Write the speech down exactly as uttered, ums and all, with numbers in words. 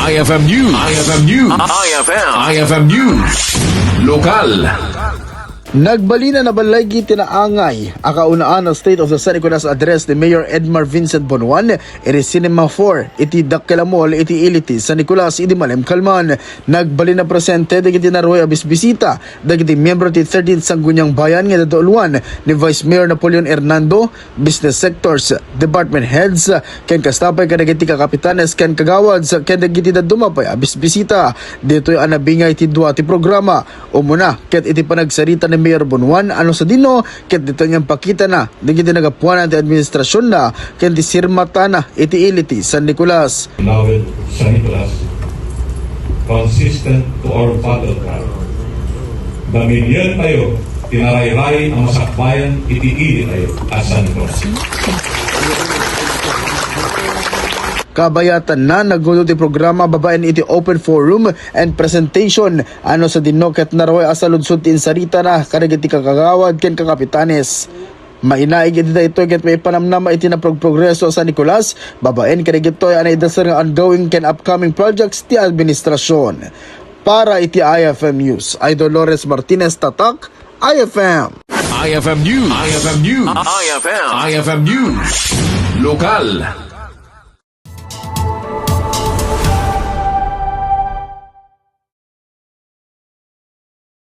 I F M News. I F M News. I F M. I F M News. Lokal. Nagbalin a nabalay iti naangay a kaunaan a State of the San Nicolas Address ni Mayor Edmar Vincent Bonuan iti Cinema four iti Dakkel a Mall iti ili ti San Nicolas idi malem kalman. Nagbalin a presente dagiti naruy a bisbisita dagiti miyembro ti thirteenth Sangguniang Bayan nga idadauluan ni Vice Mayor Napoleon Hernando, business sectors, department heads, ken kasta pay kadagiti kakapitanes ken kagawad ken dagiti dadduma pay a bisbisita. Ditoy a nabingay ti dua ti programa. Umuna ket iti panagsarita ni Mayor Bonuan a no sadino ket ditoy nga impakitana dagiti nagapuanan ti administrasionna ken ti sirmatana iti ili ti San Nicolas. Beloved San Nicolas, consistent to our battle cry, damidien tayo ti narayray a masakbayan iti ili tayo a San Nicolas. Kabayatanna, naggudo ti programa babaen iti open forum and presentation a no sadino ket naruy a saludsod ti insaritana kadagiti kakagawad ken kakapitanes. Mainaig iti daytoy ket maipanamnama iti naprogprogreso a San Nicolas babaen kadagitoy a naidasar nga ongoing ken upcoming projects ti administrasyon. Para iti I F M News, I Dolores Martinez, Tatak, I F M. I F M News. I F M News. I F M. I F M News. Lokal.